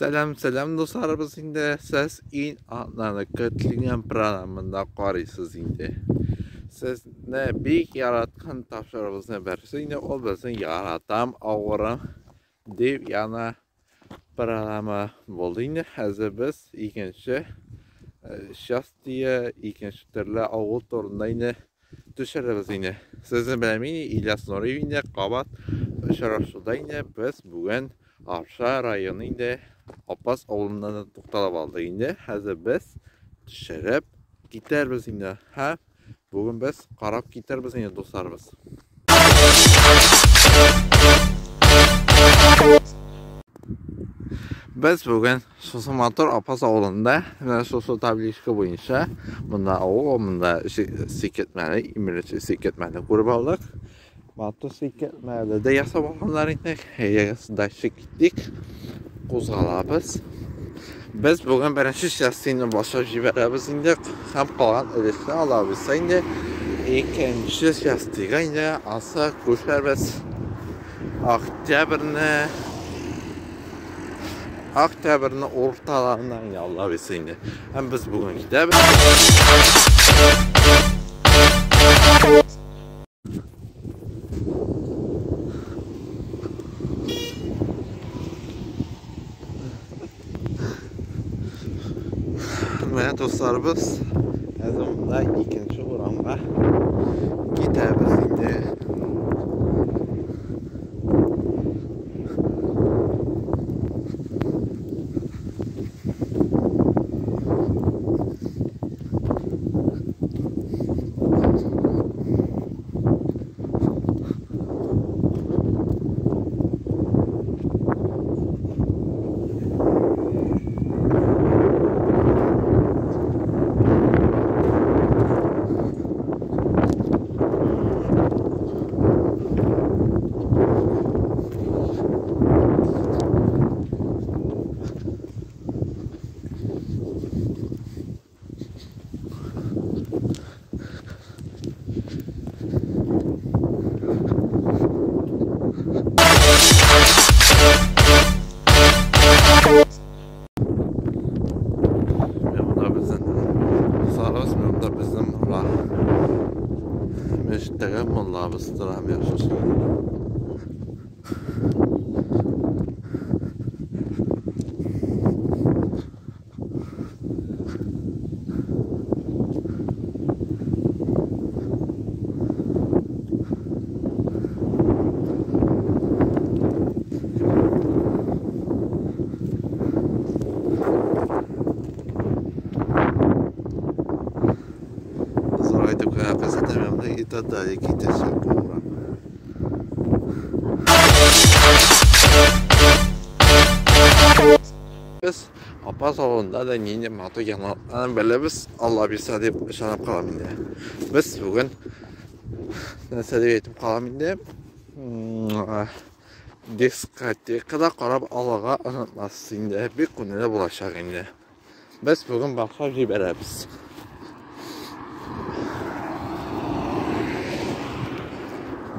Сәлам, сәлам дусларыбыз инде. Сез иң атнаны көтелгән программында карыйсыз инде. Сезне бик яраткан тапшыруыбызның берсе инде ул безнең яратам авырым дип яна программа булды инде. Хәзер без икенче счастье, икенче төрле авыл турында инде төшерәбез инде. Сезнең белән мин Ильяс Нуриев инде кабат очрашуда инде без бүген Арча районы инде Апас авылында да тукталып алдык инде. Хәзер без төшереп китәрбез инде. Һәм бүген без карап китәрбез инде дусларыбыз. Без бүген шушы матур Апас авылында, менә шушы табличка буенча, монда авыл, монда сикертмәне, имерече сикертмәне күреп алдык. Матур сикертмәне дә ясап алганнар инде. Әйдәгез, дальше киттек. Кузгалабыз. Без бүген беренче частины башлап җибәрәбез инде һәм калган өлешне алабыз инде. Икенче частига инде аса күчәрбез. Октябрьне урталарына инде Алла бирсә инде. Һәм без бүген китәбез. Менә дусларыбыз, хәзер монда икенче урамга китәбез инде. Мәчеттәге муллабыз тора яхшысы. Зурайтып кына күрсәтәм, и тогда китәчәк бу урам. Без Апас авылында да нинди матур яңалыкларны беләбез, Алла бирсә дип ышанып калам инде. Без бүген нәрсә дип әйтеп калам инде? Дискотекада карап алырга онытмасыз инде. Бик күңелле булачак инде. Без бүген башлап җибәрәбез.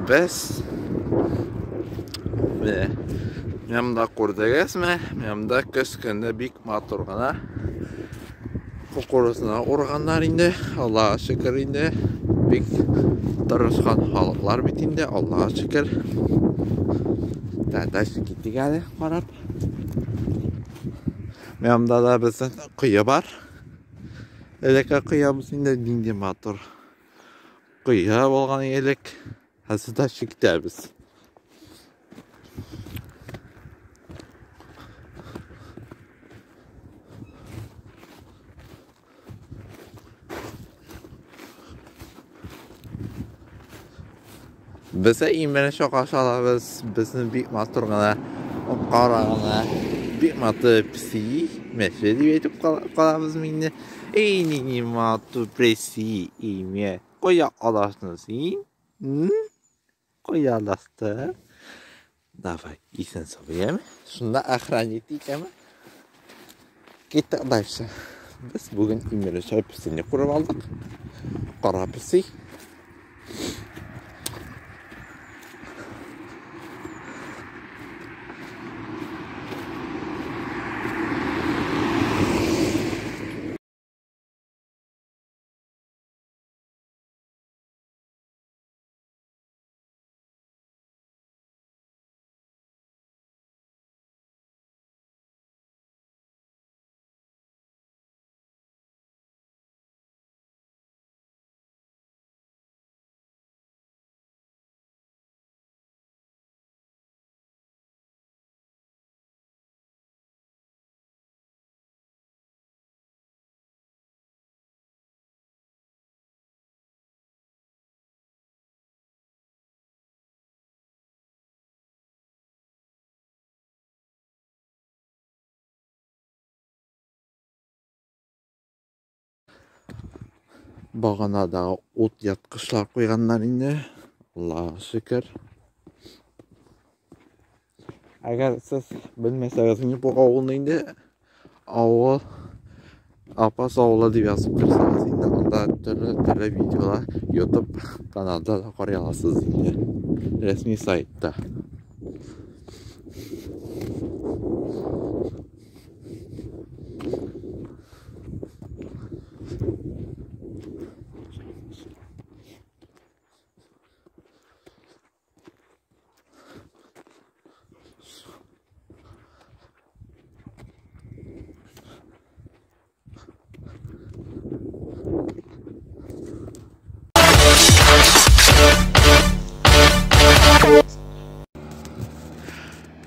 Без менә монда күрдегезме? Монда көз көне бик матур гына кукурузны урганнар инде. Аллага шөкер инде. Бик тырышкан халыклар бит инде, Аллага шөкер. Дальше киттек әле карап. Монда да безнең кое бар. Элекке коябыз инде нинди матур кое булган элек. Хәзер дальше китәбез. Без иң беренче каршы алабыз безнең бик матур гына, кара гына, бик матур песи, мәче дип әйтеп калабыз инде. Эй, нинди матур песи, име. Кая аласың син? Кая аласың? Давай, исән сау, яме? Шунда охранить итәме? Киттек дальше. Без бүген иң беренче песине күреп алдык. Кара песи. Баганадагы ут яткычлар куйганнар инде. Аллаһ шөкер. Әгәр сез белмәсәгез инде бу авылны инде, авыл Апас авылы дип язып керсәгез инде, анда төрле-төрле видеолар YouTube каналда да карый аласыз инде. Рәсми сайтта.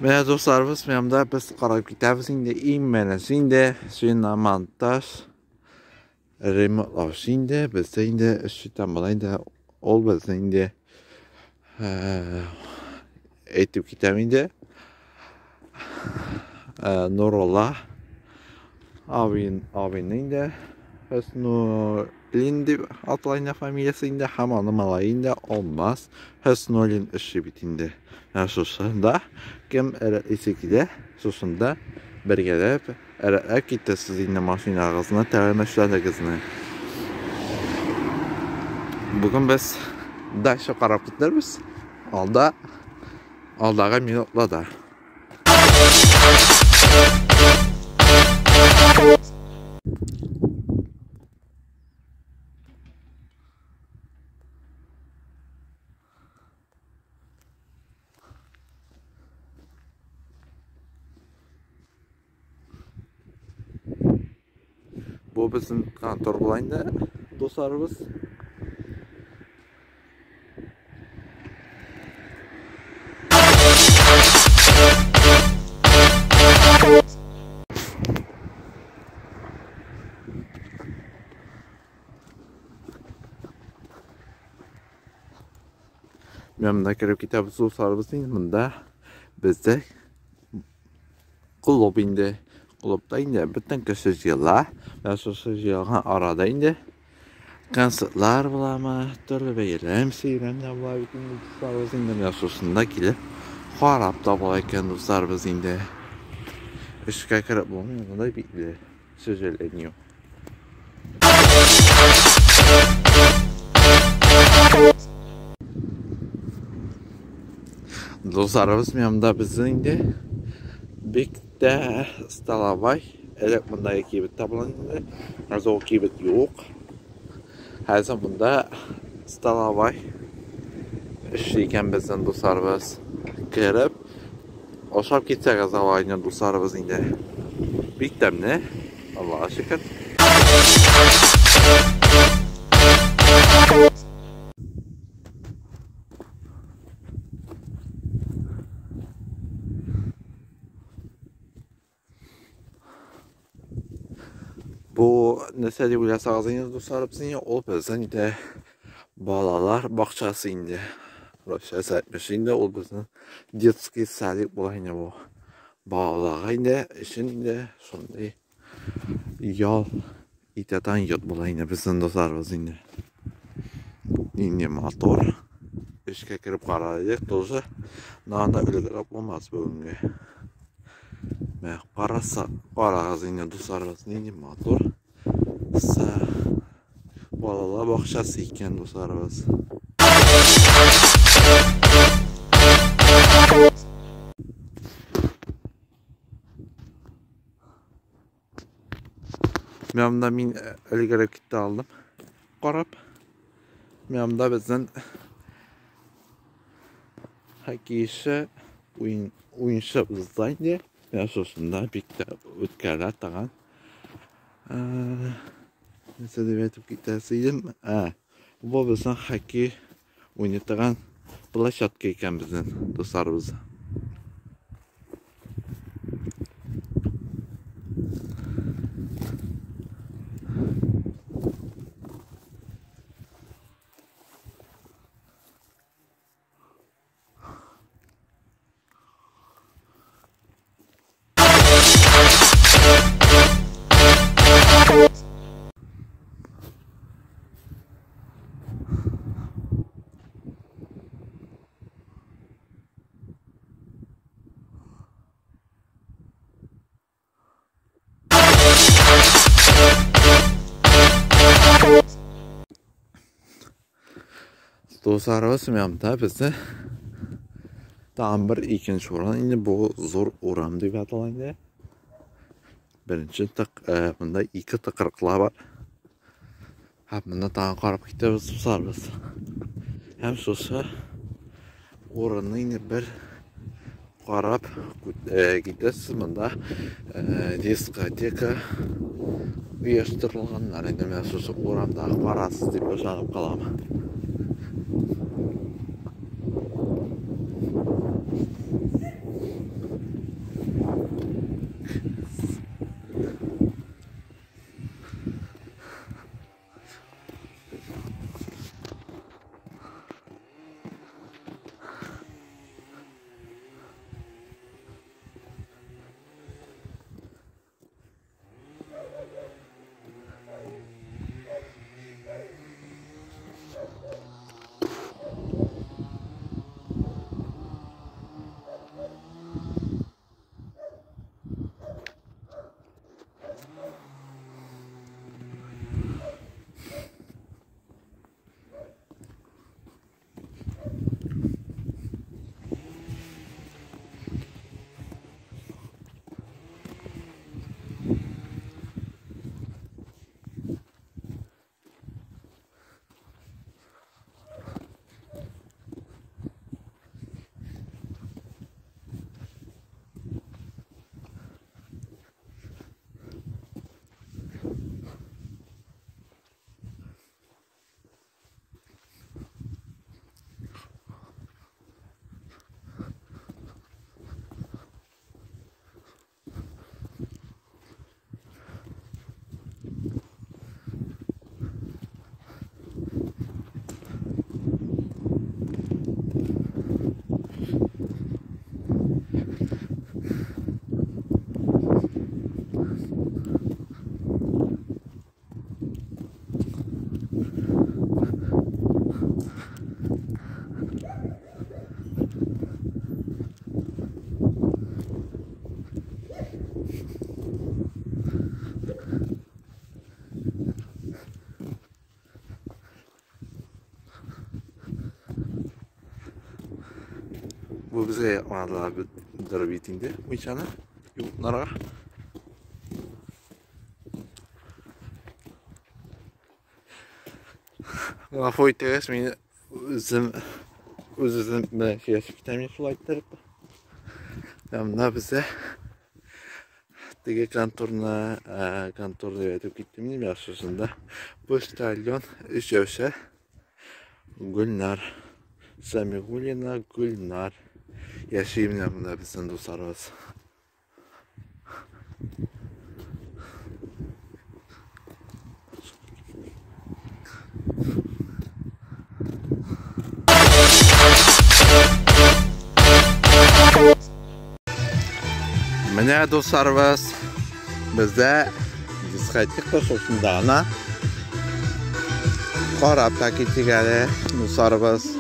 Менә дусларыбыз, менә без карап китәбез инде. Иң беренче инде шиномонтаж ремонтлаучы инде бездә инде эшче була инде, ул безне инде әйтеп китәм инде. Нурулла абин инде Хөснуллин дип атала инде фамилиясе инде, һәм аның малае инде Алмаз Хөснуллин эшли бит инде. Менә шушында кем рәтлисе килә, шушында бергәләп рәтләп китәсез инде машинагызны, тәгәрмәчләрегезне. Бүген без дальше карап китербез. Алда, алдагы минутларда. Бу безнең контор була инде, дусларыбыз. Менә монда кереп китәбез, дусларыбыз, инде монда бездә клуб инде. Клубта инде бөтен кеше җыела. Менә шушы җыелган арада инде концертлар буламы, төрле бәйрәм, сәйрәмнәр була бит инде, дусларыбыз инде. Менә шушында килеп карап та була икән, дусларыбыз инде. Эшкә кереп булмый, монда бикле, к сожалению. Дусларыбыз, менә монда безнең инде бик тә столовой. Элек монда кибет табыла инде. Хәзер ул кибет юк. Хәзер монда столовой эшли икән безнең дусларыбыз. Кереп ашап китсәгез алай инде, дусларыбыз инде. Бик тәмле, Аллаһка шөкер. Бу нәрсә дип уйласагыз инде, дусларыбыз инде, ул безнең инде балалар бакчасы инде. Русча әйтмеш инде, ул безнең детский садик була инде бу. Балаларга инде өчен инде шундый ял итә торган йорт була инде безнең дусларыбыз инде. Нинди матур. Эшкә кереп карар идек тоже. Но анда өлгереп булмас бүгенге. Менә караса, карагыз инде, дусларыбыз, нинди матур. Балалар бакчасы икән, дусларыбыз. Менә монда мин өлгереп китә алдым. Карап. Менә монда безнең хоккейчы уенчыбыз да инде. Менә шушында бик тә үткәрелә торган. Нәрсә дип әйтеп китәсе идем? Бу безнең хоккей уйный торган площадка икән безнең, дусларыбыз. Дусларыбыз, менә безне тагын бер икенче урын инде бу зур урам дип атала инде. Беренче тык, монда ике тыкрыклар бар. Һәм монда тагын карап китәбез, дусларыбыз. Һәм шушы урынны инде бер карап китәсез. Монда дискотека оештырылганнар инде. Менә шушы урамда карасыз дип ышанып калам. Бу безгә якмадылар бит инде мунчаны юынырга. Гафу итегез, мин үзем үз-үзем белән сөйләшеп китәм шулай иттереп. Менә бездә теге конторны, контор дип әйтеп киттем инде мин шушында. Почтальон эшләүче Гөлнар Самигуллина Гөлнар яши менә монда безнең дусларыбыз. Менә дусларыбыз, бездә дискотека шушында гына. Карап та китик әле, дусларыбыз.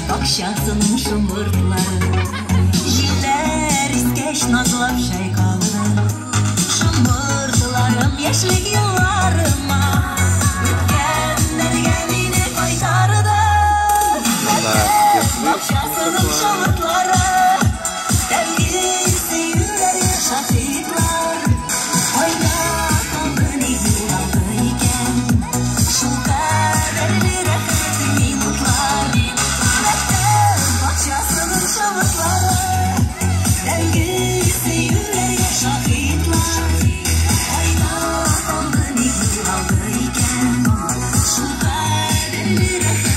Бакчасының шомыртлары, җилләр искәч назлап чайкалды. Шомыртларым яшьлек елларыма, үткәннәргә мине кайтарды. Бакчасының шомыртлары, тәмле сөюләргә шаһитлар. Кайда калды, ни югалды икән шул кадерле рәхәт минутлар? Бакчасының шомыртлары, тәмле сөюләргә шаһитлар. Кайда калды, ни югалды икән шул кадерле рәхәт.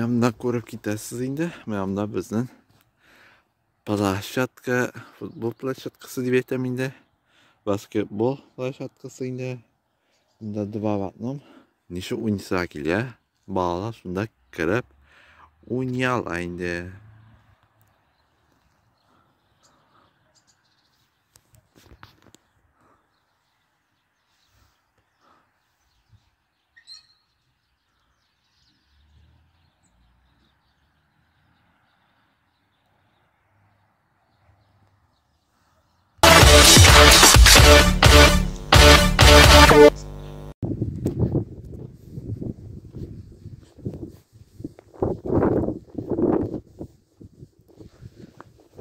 Менә күреп китәсез инде. Менә безнең площадка, футбол площадкасы дип әйтәм инде. Баскетбол площадкасы инде. Монда два в одном. Ничек уйныйсы килә, балалар шунда кереп уйный ала инде.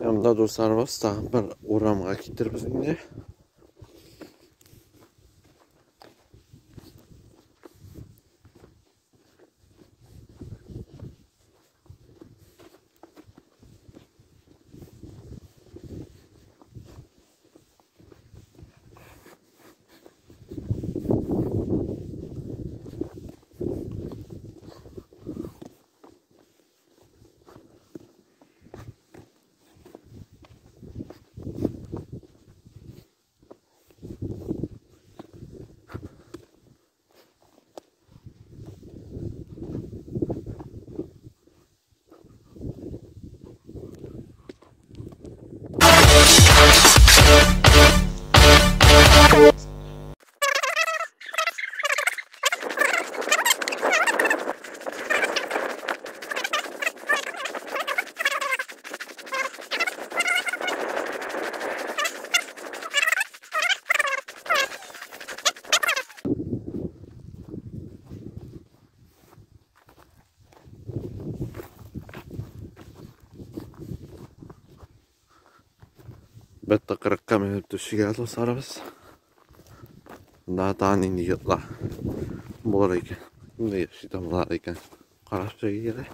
Монда дусларыбыз тагын бер урамга китербез инде. Тыкрыкка менеп төшергә дусларыбыз. Монда тагын нинди йортлар булыр икән? Нинди яши булар икән? Карап чыгыйк әле.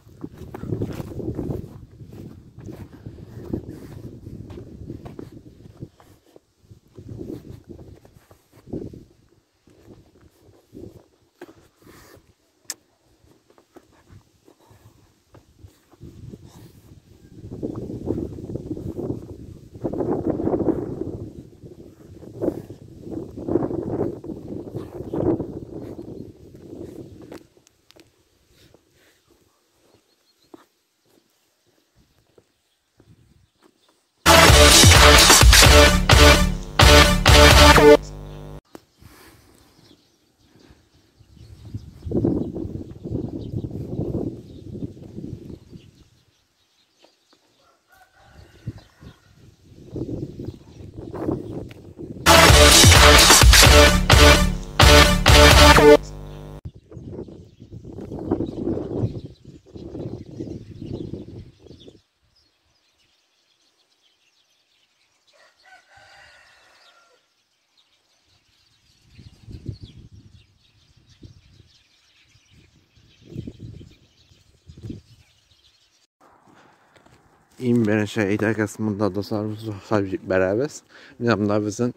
Иң беренче әйдәгез монда дусларыбыз рөхсәт җибәрәбез. Менә монда безнең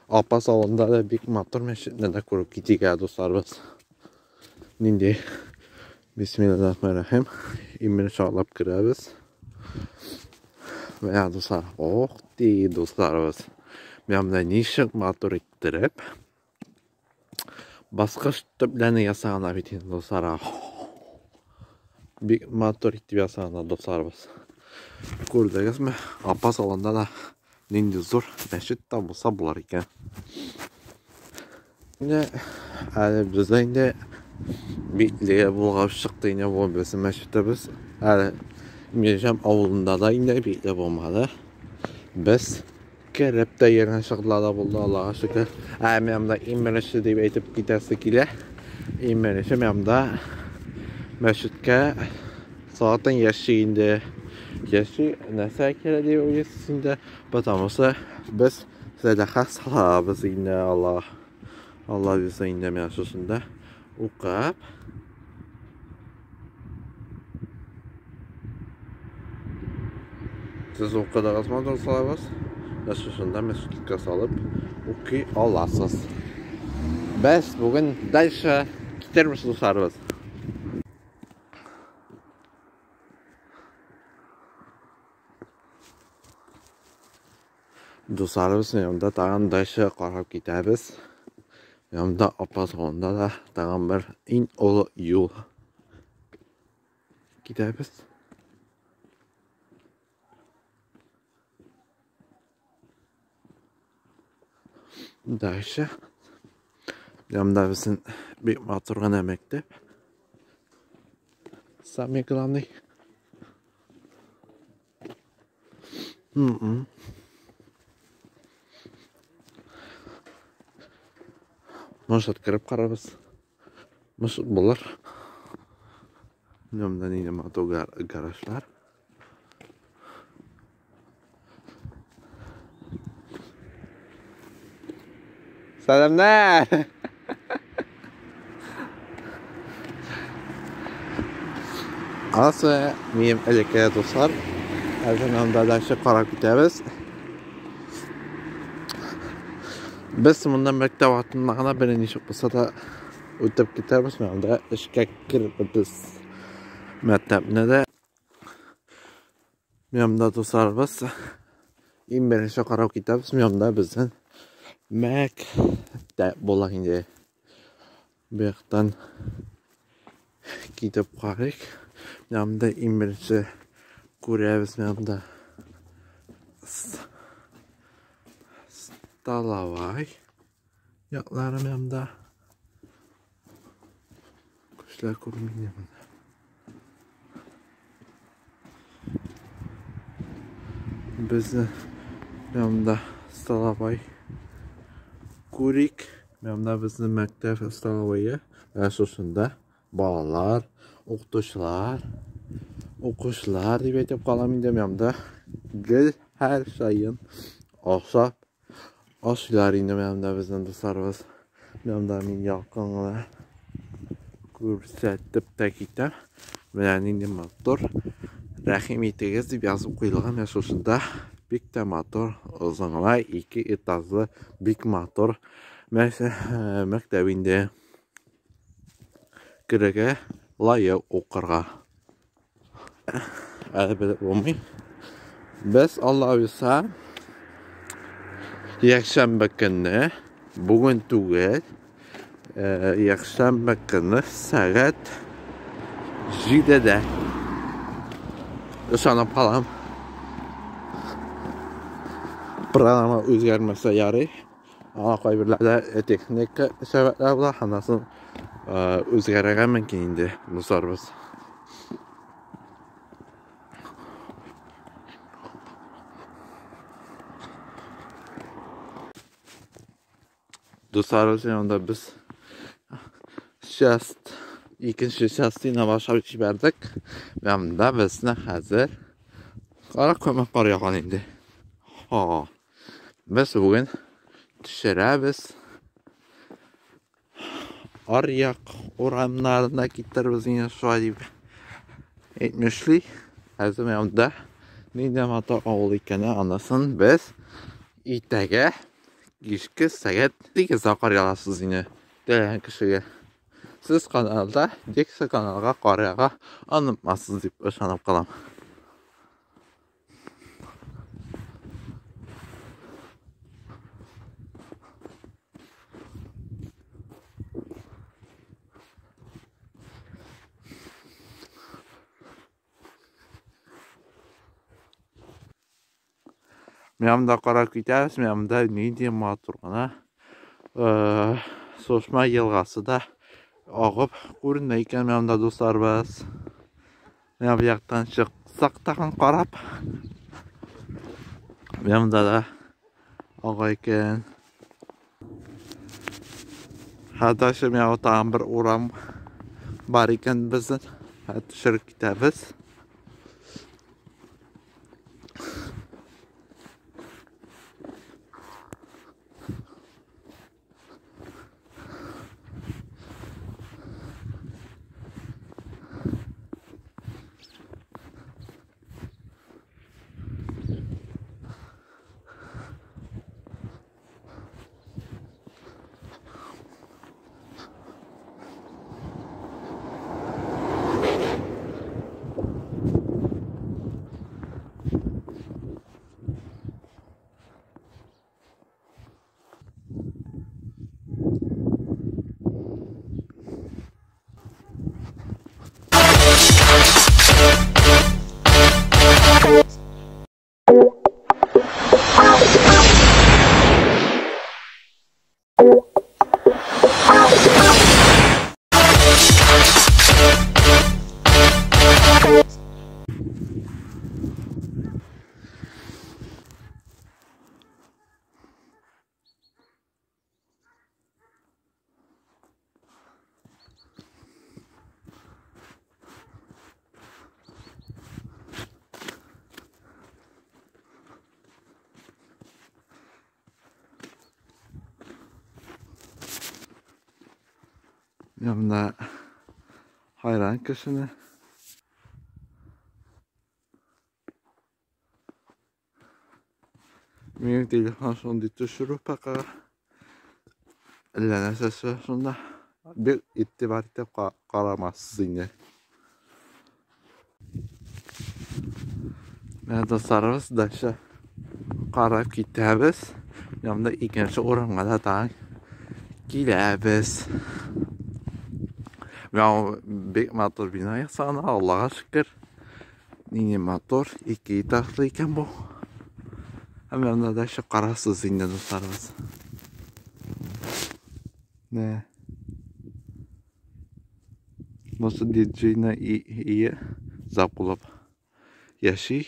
Апас авылында да бик матур мәчетне дә күреп китик әле дусларыбыз. Нинди Бисмиллахир-рахманир-рахим. Иң беренче атлап керәбез. Менә дуслар, ох ти дусларыбыз. Менә монда ничек матур иттереп баскыч төпләрне ясаганнар бит инде дуслар. Бик матур итеп ясаганнар дусларыбыз. Күрдегезме? Апас авылында да нинди зур мәчет тә булса булыр икән. Инде әле бездә инде битлеге булган чыкты инде бу безнең мәчетебез. Әле Мирҗан авылында да инде битле булмады. Без кереп тә йөргән чаклар да булды, Аллага шөкер. Ә мен монда иң беренче дип әйтеп китәсе килә. Иң беренче мен монда мәчеткә саатын яши инде. Яши нәрсә кирәк дип уйлыйсыз инде. Потому что без сәдака салабыз инде Алла. Алла бирсә инде менә шушында укып Сез укыдыгызмы, дусларыбыз? Менә шушында мәчеткә салып укый аласыз. Без бүген дальше китербез, дусларыбыз. Дусларыбыз, монда тагын дальше карап китәбез. Монда Апас авылында да тагын бер иң олы юл. Китәбез. Дальше. Монда безнең бик матур гына мәктәп. Самый главный. Может, кереп карарбыз. Может, булыр. Монда нинди матур гаражлар. Сәламнәр! Анысы минем элекке дуслар. Хәзер монда дальше карап китәбез. Без монда мәктәп артында гына бер ничек булса да үтеп китәбез. Монда эшкә керербез. Мәктәпне дә. Монда дусларыбыз. Иң беренче карап китәбез. Монда безнең мәктәп була инде. Бу яктан китеп карыйк. Монда иң беренче күрәбез монда столовай яклары монда. Кешеләр күренми монда. Безне монда столовай күрик. Монда безнең мәктәп столовые. Ә шушында балалар, укытучылар, укучылар дип әйтеп калам инде монда. Гел һәр саен Ашап, ашыйлар инде менә монда безнең дусларыбыз. Менә монда мин якын гына күрсәтеп тә китәм. Менә нинди матур. Рәхим итегез дип язып куелган менә шушында. Бик тә матур, озын гына, ике этажлы, бик матур мәктәп инде. Керергә лаек укырга. Әле белеп булмый. Без Алла боерса якшәмбе көнне, бүген түгел, якшәмбе көнне сәгать 7-дә ышанып калам. Программа үзгәрмәсә ярый. Аңа кайберләрдә техник сәбәпләр була, аннан соң үзгәрергә мөмкин инде, дусларыбыз. Дусларыбыз янында без часть, икенче частина башлап җибәрдек. Менә монда безне хәзер кара күмәк кар яган инде. Ха. Без бүген төшерәбез. Аръяк урамнарына китербез инде шулай дип әйтмешли. Хәзер менә монда нинди матур авыл икәне, анысын без иртәгә кичке сәгать 8-дә карый аласыз инде теләгән кешегә. Сез каналда, Декса каналга карарга онытмассыз дип ышанып калам. Менә монда карап китәбез, менә монда нинди матур гына Сосма елгасы да агып күренә икән менә монда, дусларыбыз. Менә бу яктан чыксак тагын карап. Менә монда да ага икән. Хәтта менә тагын бер урам бар икән безнең. Төшереп китәбез. Менә хайран кешене. Минем телефон шундый төшерү пока. Әллә нәрсәсе шунда. Бик игътибар итеп карамассыз инде. Менә дусларыбыз, дальше карап китәбез. Менә монда икенче урынга да тагын киләбез. Менә бик матур бина ясаган, Аллага шөкер. Нинди матур, ике этажлы икән бу. Һәм менә монда дальше карасыз инде, дусларыбыз. Менә. Бусы диджейны ие закулап яши.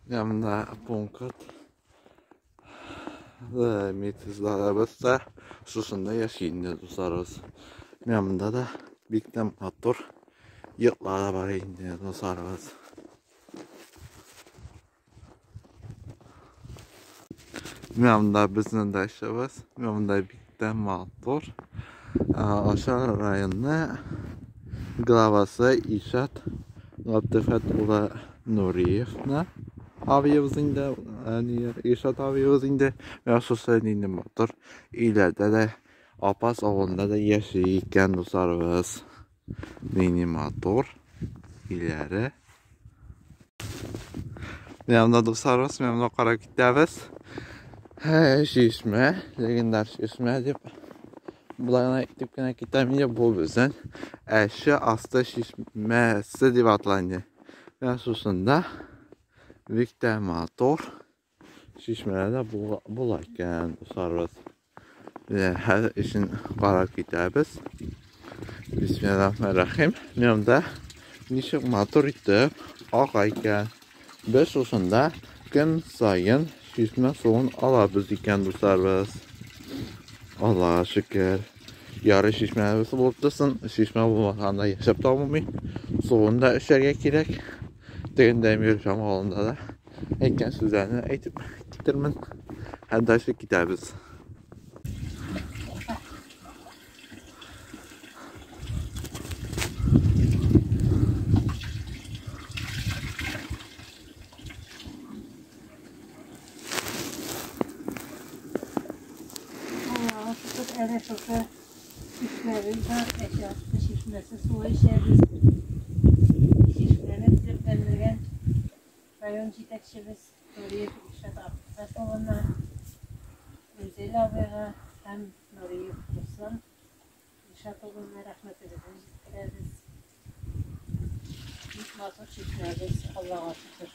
Менә пункт. Медсестраларыбыз да шушында яши инде, дусларыбыз. Менә монда да бик тә матур йортлар да бар инде, дусларыбыз. Менә монда безнең дачабыз. Менә монда бик тә матур. Ашар районы главасы Илшат Габдефәт улы Нуриевны абыебыз инде, Илшат абыебыз инде. Менә шушы нинди матур өйләрдә дә, Апас авылында да яши икән, дусларыбыз. Нинди матур өйләре. Менә монда, дусларыбыз, менә монда карап китәбез. Чишмә, легендар чишмә дип. Болай гына итеп кенә китәм инде, бу безнең Әче асты чишмәсе дип атала инде. Менә шушында бик тә матур чишмәләр дә була икән, дусларыбыз. Менә хәзер эшен карап китәбез. Бисмиллахир-рахманир-рахим. Менә монда ничек матур итеп ага икән. Без шушында көн саен чишмә суын алабыз икән, дусларыбыз. Аллага шөкер. Ярый чишмәбез булып торсын, чишмә булмаса анда яшәп тә булмый. Суын да эчәргә кирәк. Тегендә Мирҗан авылында да әйткән сүзләрне әйтеп китермен. Һәм дальше китәбез. Аллага шөкер, әле шушы чишмәбез бар, Әче асты чишмәсе суы эчәбез. Чишмәне төзекләндергән район җитәкчебез Нуриев Илшат Абдулфәт улына, Рүзәл абыйга һәм Нуриев Руслан Илшат улына рәхмәтебезне җиткерәбез. Бик матур чишмәбез, Аллага шөкер.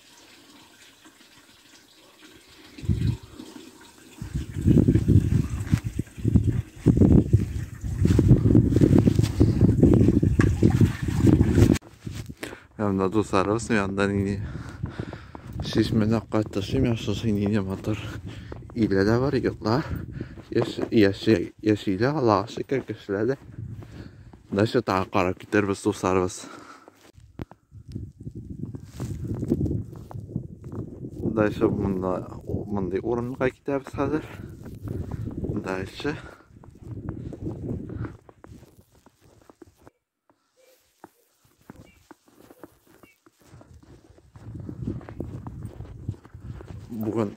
Менә дусларыбыз янында нинди чишмәдә кайтышым яшәсен нинди матур өйләр дә бар, йортлар. Яшиләр, Аллага шөкер, кешеләр дә. Дальше тагы карап китербез, дусларыбыз. Дальше монда мондый урынга китәбез хәзер. Дальше. Бүген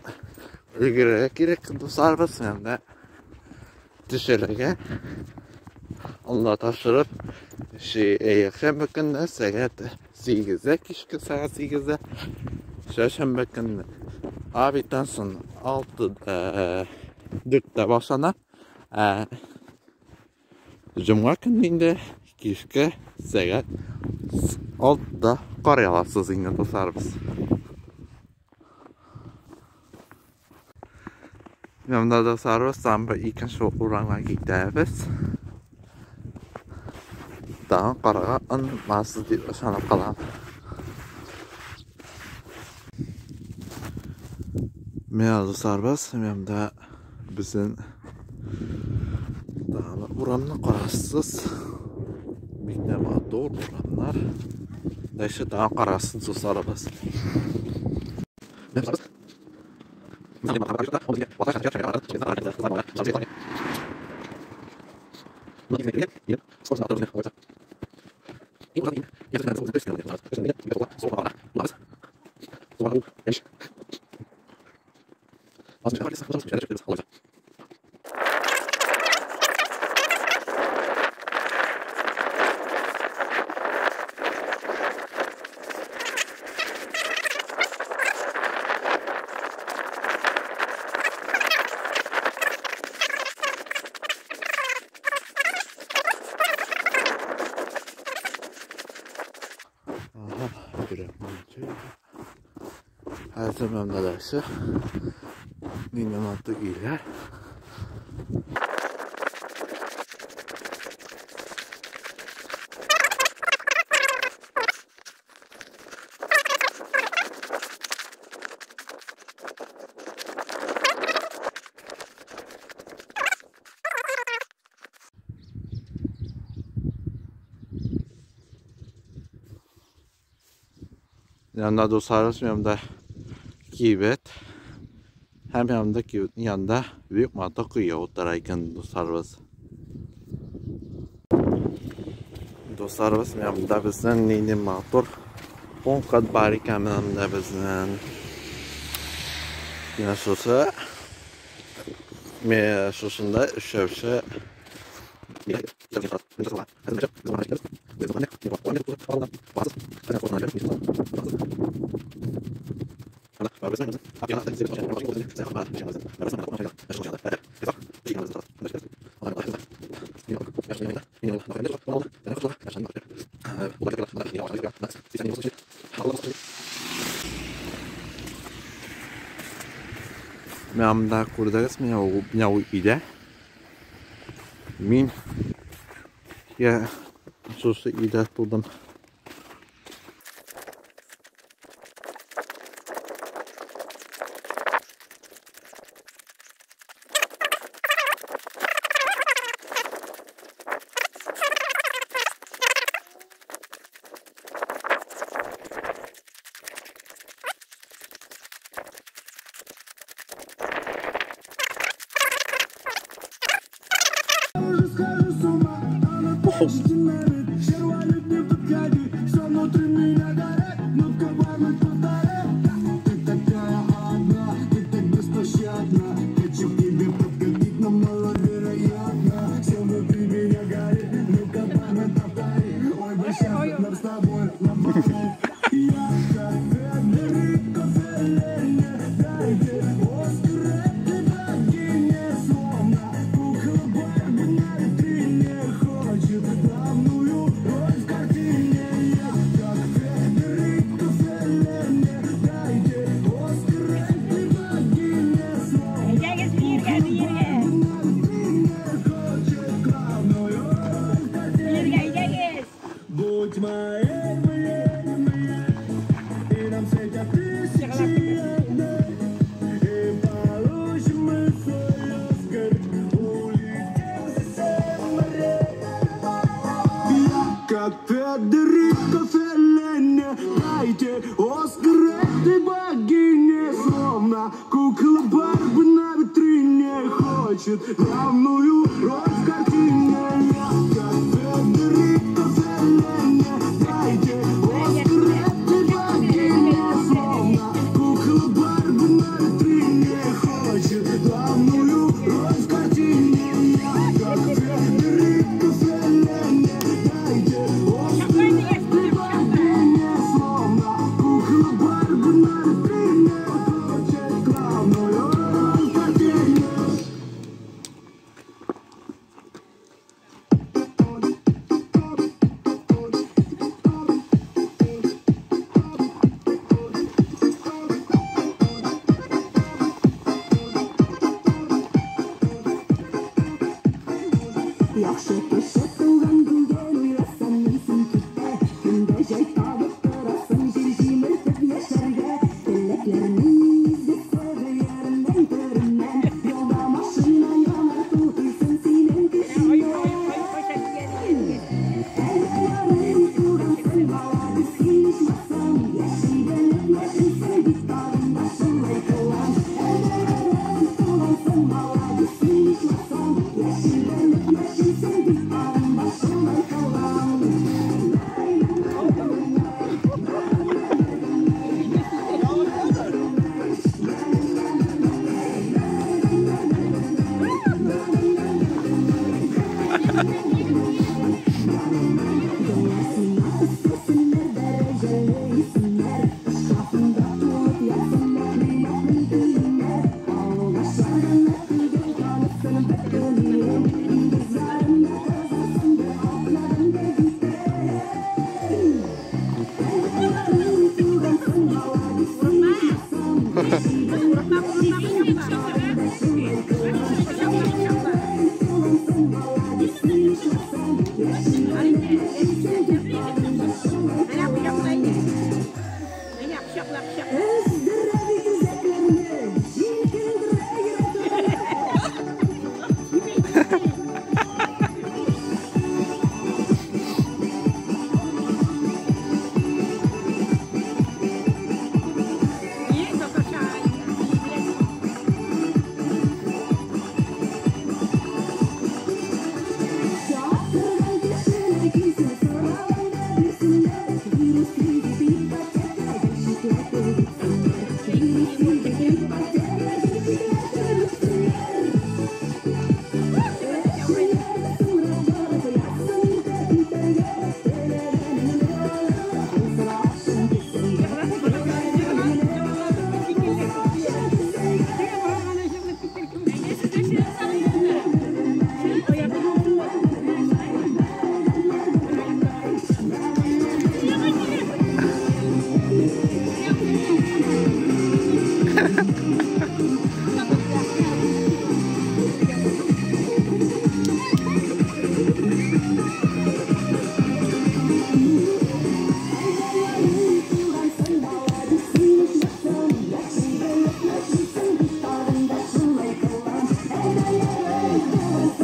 өлгерергә кирәк, дусларыбыз, менә төшерергә. Алла тапшырып, якшәмбе көнне сәгать 8-дә, кичке сәгать 8-дә, чәршәмбе көнне обедтан соң 6-да 4-тә башлана. Җомга көнне инде кичке сәгать 6-да карый аласыз инде, дусларыбыз. Монда, дусларыбыз, тагын бер икенче урынга китәбез. Тагын карарга онытмассыз дип ышанып калам. Менә, дусларыбыз, монда безнең тагын урамны карарсыз. Бик тә матур урамнар. Дальше тагын карарсыз, дусларыбыз. Хәзер монда дальше. Нинди матур өйләр. Янда дусларыбыз, янда кибет. Һәм янында кибетнең янында бик матур кое утыра икән дусларыбыз. Дусларыбыз, янында безнең нинди матур пункт бар икән монда безнең. Менә шушы. Менә шушында эшләүче Менә монда күрдегез, менә ул өйдә. Мин я шушы өйдә тудым. Главную роль в картине я, как Федерико Феллини, дайте Оскар этой богине, словно кукла Барби на витрине, хочет главную роль в картине я, как Федерико Феллини, дайте Оскар этой богине, словно кукла Барби на витрине, хочет главную роль в картине. Яхшы кеше туган бүген уйласам исем китә, көндә җай табып торасың җир җимертеп яшәргә. Теләкләрнең изгесе гыярыннан төреннән, юлда машина яңарту килсен синең көчеңә. Әле тугансың бала дип син ичмасам, яши белеп яшисең бит тагын да шулай кылам. Әле тугансың бала дип син ичмасам, яши белеп яшисең бит тагын да шулай кылам.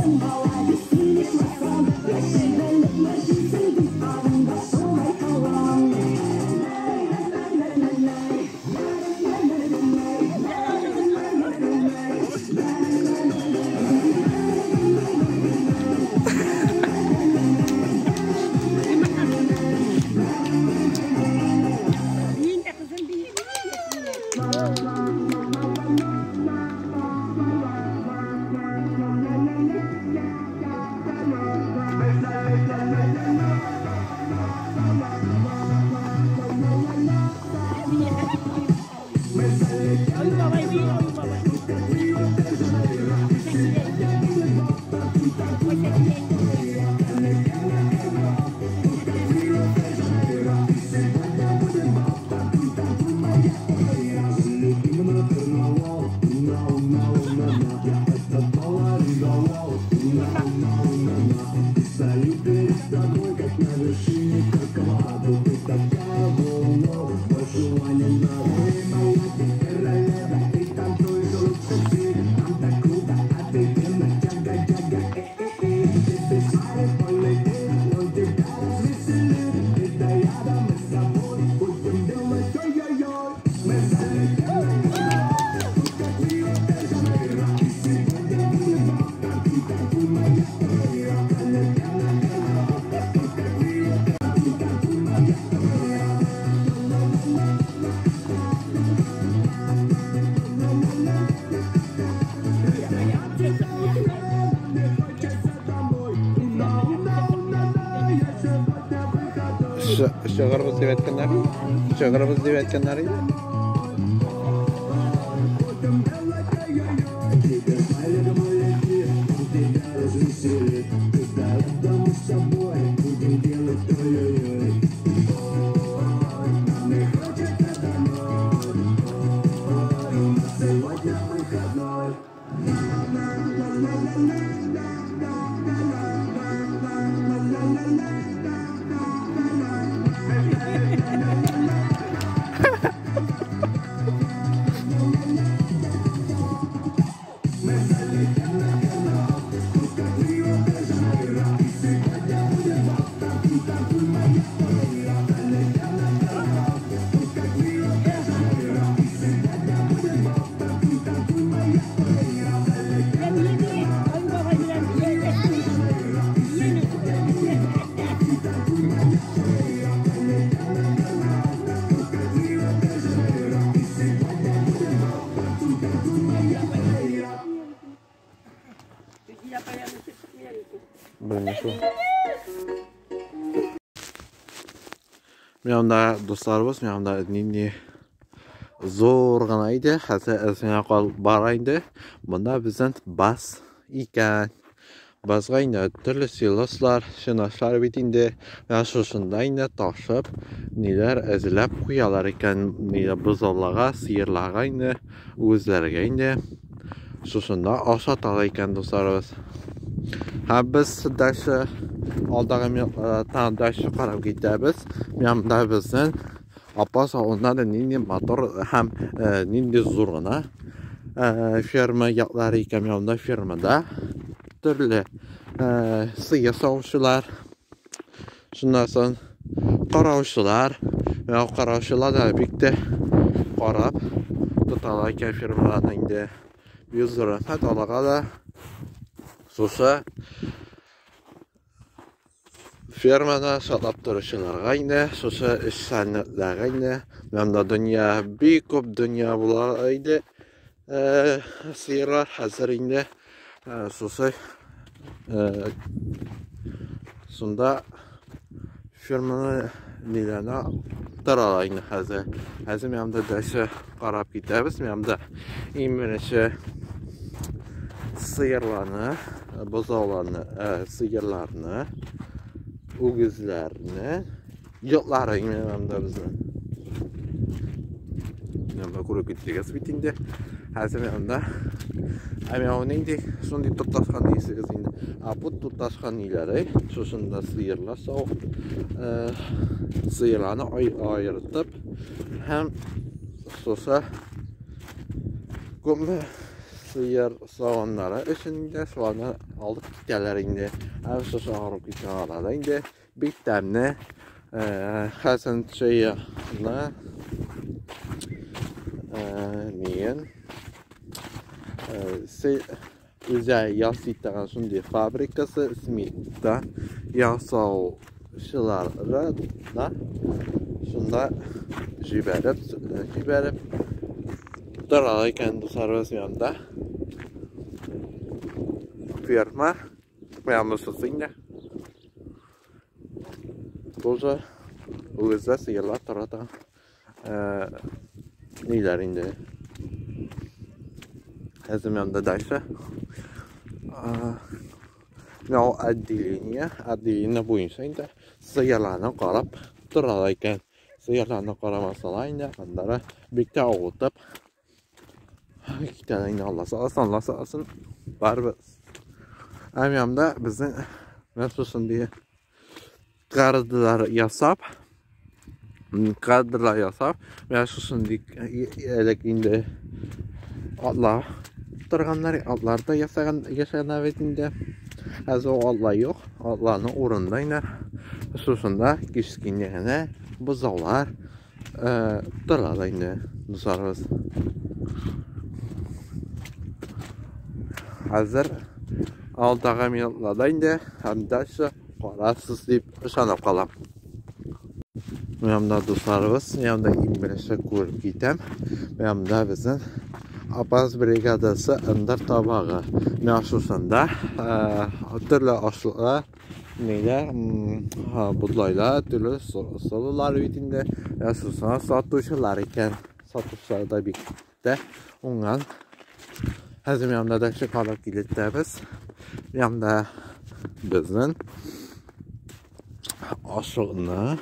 Молодец, син ичмасам. Яши белеп яшисең дип тагын да шулай кылам. Мин дә кызым бии. Ой, бабай, бии, ой, бабай. Стою перед тобой, как на вершине Корковаду. Ты такая волна, большего не надо. Ты моя королева, ты танцуешь лучше всех. Там так круто, офигенно, джага-джага, э-э-э. Ты шаришь полетит, он тебя развеселит. Ты да рядом, мы с тобой будем делать ой-ой-ой. Мы залетим на небо, тут как в Рио-де-Жанейро. И сегодня будет бабка, ты танцуй, моя королева. Залетим на небо, тут как в Рио-де, ты танцуй, моя королева. Мне хочется домой. Уна-уна-уна-на, я сегодня выходной. Чыгырбыз дип әйткәннәр иде. Чыгырбыз дип әйткәннәр иде. Будем делать ой-ой-ой. Теперь полетом улетит, он тебя развеселит. Ты да рядом мы с тобой будем делать ой-ой-ой. Ой, нам не хочется домой. Ой, у нас сегодня выходной. Мы залетим на канал, тут как в Рио-де-Жанейро. И сегодня будет бабка, ты танцуй, моя королева. Залетим на канал, тут как в Рио-де-Жанейро. И сегодня будет бабка, ты танцуй, моя королева. Залетим на канал, Ой, бабай белән бии. Рио-де-Жанейро. И сегодня будет бабка, ты танцуй, моя королева. Залетим на канал, тут как в Рио-де-Жанейро. И сегодня будет бабка, ты танцуй, моя королева. Белмим шул. Менә монда дусларыбыз, менә монда нинди зур гына иде. Хәзер әзгенә калып бара инде. Монда безнең бас икән. Базга инде төрле силослар, шинашлар бит инде. Менә шушында инде ташып, ниләр әзерләп куялар икән. Ниләр бозауларга, сыерларга инде, үгезләргә инде. Шушында ашаталар икән дусларыбыз. Һәм без дальше алдагы минутларда тагын дальше карап китәбез. Менә монда безнең Апас авылында да нинди матур һәм нинди зур гына ферма яклары икән. Менә монда фермада төрле сыер савучылар, шуннан соң караучылар. Менә караучылар да бик тә карап тоталар икән фермаларны инде. Бик зур рәхмәт аларга да. Шушы фермада саклап торучыларга инде, шушы эшчәнлекләргә инде. Менә монда дөнья, бик күп дөнья була иде. Сыерлар хәзер инде шушы шунда ферманы ниләрне торалар инде хәзер. Хәзер менә монда дальше карап китәбез. Менә монда иң беренче сыерларны, бозауларны, сыерларны, үгезләрне, йортлары менә монда безнең. Менә монда күреп киттегез бит инде. Хәзер менә монда Ә менә ул нинди шундый тоташкан дисегез инде. Ә бу тоташкан ниләре, шушында сыерлар савып, сыерларны аертып һәм шушы күпме сыер савымнары өчен дә шуларны алып китәләр инде. Һәм шушы арып киткән арада инде бик тәмле Хәсән чәйне нигән үзе ясый торган шундый фабрикасы Смитта ясаучылары да шунда җибәреп, җибәреп тора икән дусларыбыз янында. Ферма, прямо инде. Тоже үгездә сыерлар тора торган ниләр инде. Хәзер монда дальше. Менә отделение, отделение буенча инде сыерларны карап торалар икән. Сыерларны карамасалар инде, аннары бик тә авыртып китәләр инде. Алла сакласын, Алла сакласын. Барыбер. Һәм янда безнең менә шушындый кадрлар ясап, кадрлар ясап, менә шушындый элек инде атлар торганнар, атлар да ясаган, яшәгәннәр бит инде. Хәзер ул атлар юк, атларның урынында инде шушында кечкенә генә бозаулар тора да инде, дусларыбыз. Хәзер алдагы минутларда инде һәм дальше карарсыз дип ышанып калам. Менә монда дусларыбыз, менә монда иң беренче күреп китәм. Менә монда безнең Апас бригадасы ындыр табагы. Менә шушында төрле ашлыклар, ниләр, бодлайлар, төрле солылар бит инде. Менә шушында сатучылар икән. Сатучылар да бик тә уңган. Хәзер менә монда дальше карап килетәбез. Менә монда безнең ашлыкны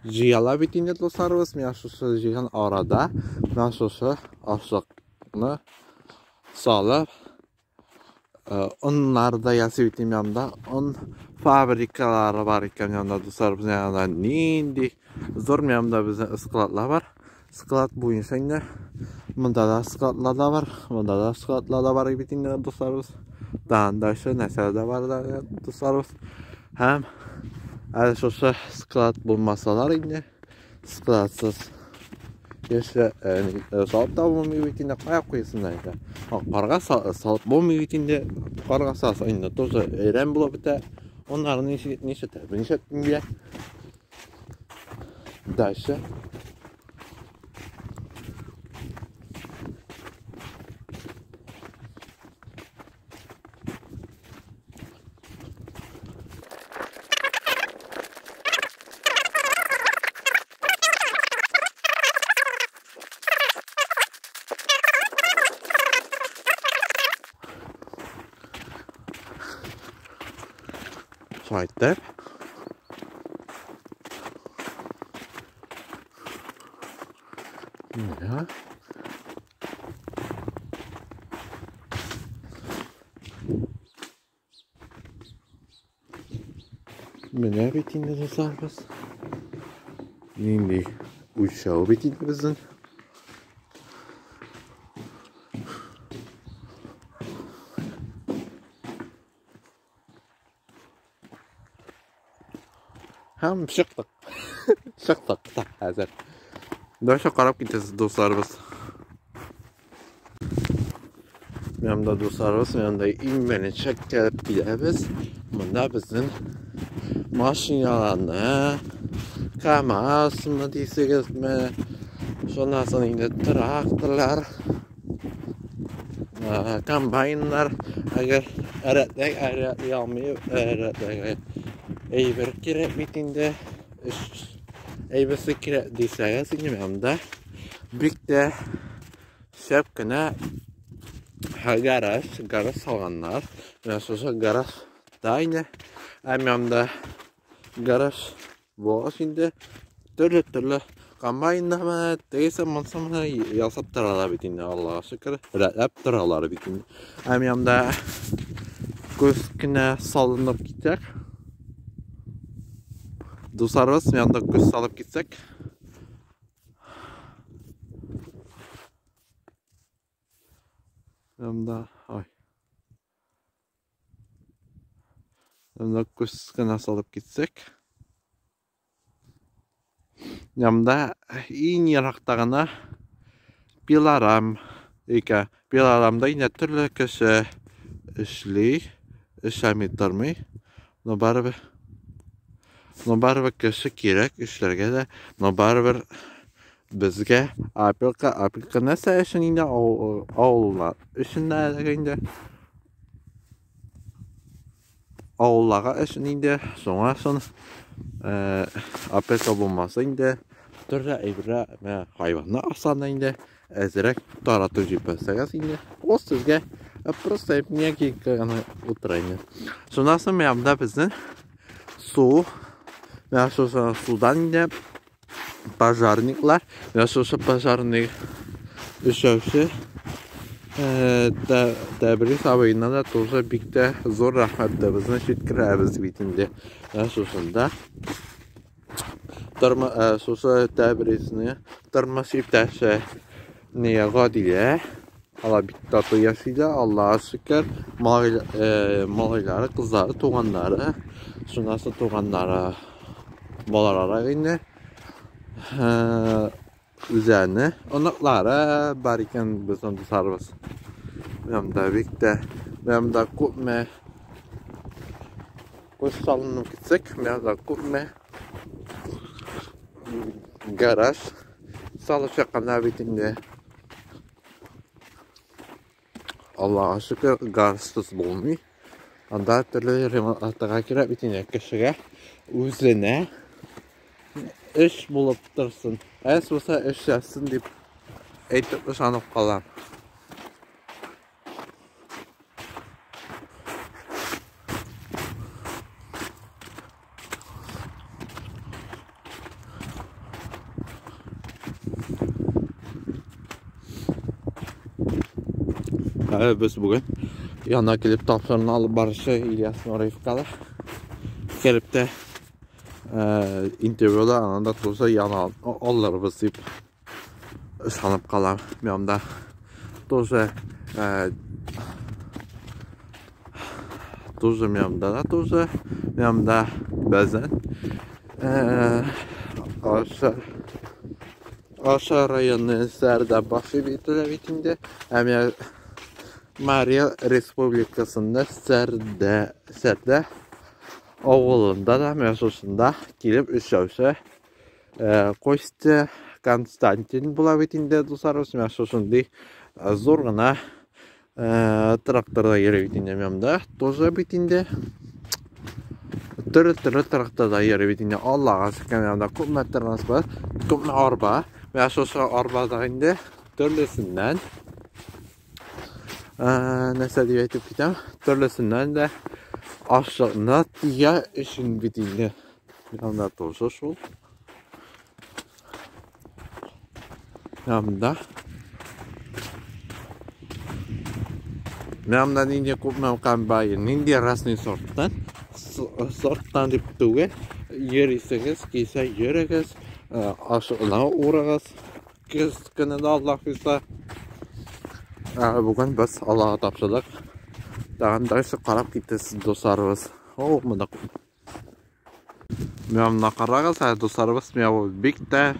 җыялар бит инде дусларыбыз. Менә шушы җыйган арада менә шушы ашлыкны салып оннар да ясый бит инде. Монда он фабрикалары бар икән монда дусларыбыз. Менә нинди зур менә монда безнең складлар бар. Склад буенча инде монда да складлар да бар, монда да складлар да бар бит инде дусларыбыз. Тагын дальше нәрсә дә бар да дусларыбыз. Һәм әле шушы склад булмасалар инде, складсыз яшә салып та булмый бит инде, кая куясың инде. Карга салып булмый бит инде, карга салса инде тоже әйрән булып бетә. Оннары ничә ничә инде. Дальше. Шулай итеп. Менә. Менә бит инде дусларыбыз. Нинди үлчәү бит инде безнең. Һәм чыктык. Чыктык та хәзер. Дальше карап китәсез дусларыбыз. Менә монда дусларыбыз, менә монда иң беренче килеп киләбез. Монда безнең машиналарны, КамАЗмы дисегезме, шуннан соң инде тракторлар, комбайннар, әгәр рәтләй, рәтли алмый, рәтләгә әйбер кирәк бит инде. Әйберсе кирәк дисәгез, инде менә монда бик тә шәп кенә гараж, гараж салганнар. Менә шушы гаражда инде, ә менә монда гараж булгач инде төрле-төрле комбайннар, тегесе монысы менә ясап торалар бит инде, Аллага шөкер, рәтләп торалар бит инде. Ә менә монда күз кенә салынып китсәк, дусларыбыз, менә монда күз салып китсәк, Монда, ай. Монда күз генә салып китсәк. Монда иң еракта гына пилорам икән. Пилорамда инде төрле кеше эшли, эшләми тормый. Но барыбер, но барыбер кеше кирәк эшләргә дә, но барыбер безгә опилка, опилка нәрсә өчен инде авыллар өчен дә әлеге инде. Авылларга өчен инде, шуңа соң опилка булмаса инде төрле әйберләр, менә хайваннар асана инде әзрәк таратып җибәрсәгез инде, ул сезгә просто некий гына утыра инде. Шуннан соң менә монда безнең су, менә шушы судан инде пожарниклар, менә шушы пожарник өчәүче Тәбрис абыйына да тоже бик тә зур рәхмәтебезне җиткерәбез бит инде. Менә шушында шушы Тәбрисне тормыш иптәше Гадилә, алар бик тату яшиләр, Аллаһка шөкер. Малайлары, кызлары, туганнары, шуннан соң туганнары балалары инде. Үзәне, оныклары бар икән безнең дусларыбыз. Менә бик тә, менә күпме күз салынып китсәк, менә күпме гараж салып чыкканнар бит инде. Аллаһка шөкер, гаражсыз булмый. Анда төрле ремонтларга кирәк бит инде кешегә үзенә эш булып торсын. Әз булса эшләсен дип әйтеп ышанып калам. Әле без бүген яна килеп тапшырны алып баручы Ильяс Нуриевка да кереп тә интервьюда анан да тоже яна алырбыз дип ышанып калам. Мин анда тоже тоже мин анда да тоже мин анда бәзән Аша районы Сәрдәбашы бит инде. Ә менә Мария Республикасында Сәрдә авылында да менә шушында килеп эшләүче Костя Константин була бит инде, дусларыбыз. Менә шушындый зур гына тракторда йөри бит инде. Монда тоже бит инде төрле-төрле тракторда йөри бит инде. Аллаһка шөкер, монда күпме транспорт, күпме арба. Менә шушы арбада инде төрлесеннән нәрсә дип әйтеп китәм, төрлесеннән дә ашлыкны тия өчен бит инде. Монда тоже шул. Монда. Монда нинди күпме комбайн, нинди разный сорттан, сорттан дип түгел, йөрисегез килсә йөрегез, ашлыкны урыгыз. Көз көнендә Аллаһ бирсә. Бүген без Аллаһка тапшырдык. Тагын дальше карап китәсез, дусларыбыз. О, монда Менә карагыз, дусларыбыз, менә бу бик тә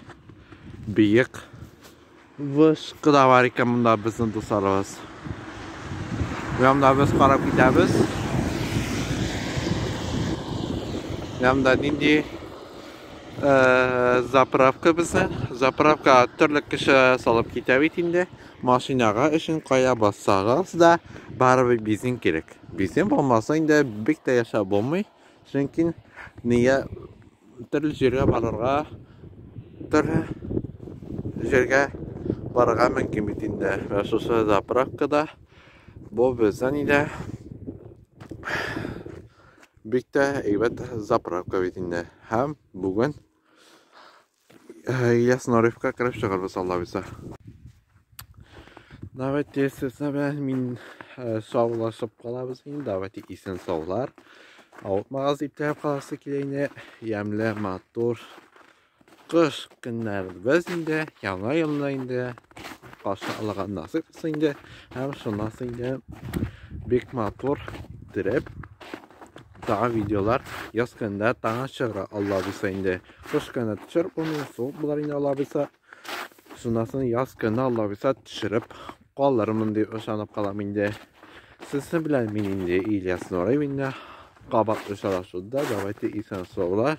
биек вышка да бар икән монда безнең дусларыбыз. Менә монда без карап китәбез. Менә монда нинди заправка безнең. Заправка төрле кеше салып китә бит инде. Машинага өчен кая бассагыз да барыбер бензин кирәк. Бензин булмаса инде бик тә яшәп булмый. Чөнки нигә төрле җиргә барырга, төрле җиргә барырга мөмкин бит инде. Менә шушы заправкада бу безнең инде бик тә әйбәт заправка бит инде. Һәм бүген Ильяс Нуриевка кереп чыгарбыз, Алла бирсә. Давайте сезне белән мин саулашып калабыз инде. Давайте исән саулар. Авыртмагыз дип теләп каласы килә инде. Ямьле, матур кыш көннәребез инде, яңа елны инде. каршы алырга насыйп булсын инде. Һәм шуннан соң инде бик матур иттереп тагын видеолар яз көнендә тагын чыгара Алла булса инде. Кыш көне төшереп булмый, суык булыр инде Алла булса. Шуннан соң яз көне Алла булса төшереп калырмын дип ышанып калам инде. Сезнең белән мин инде Ильяс Нуриев инде. Кабат очрашуда давайте исән саулар.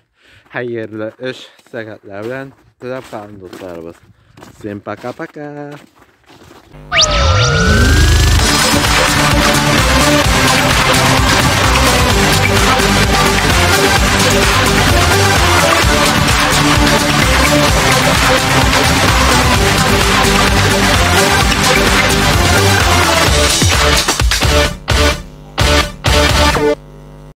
Хәерле эш сәгатьләр белән теләп калам дусларыбыз. Всем пока-пока.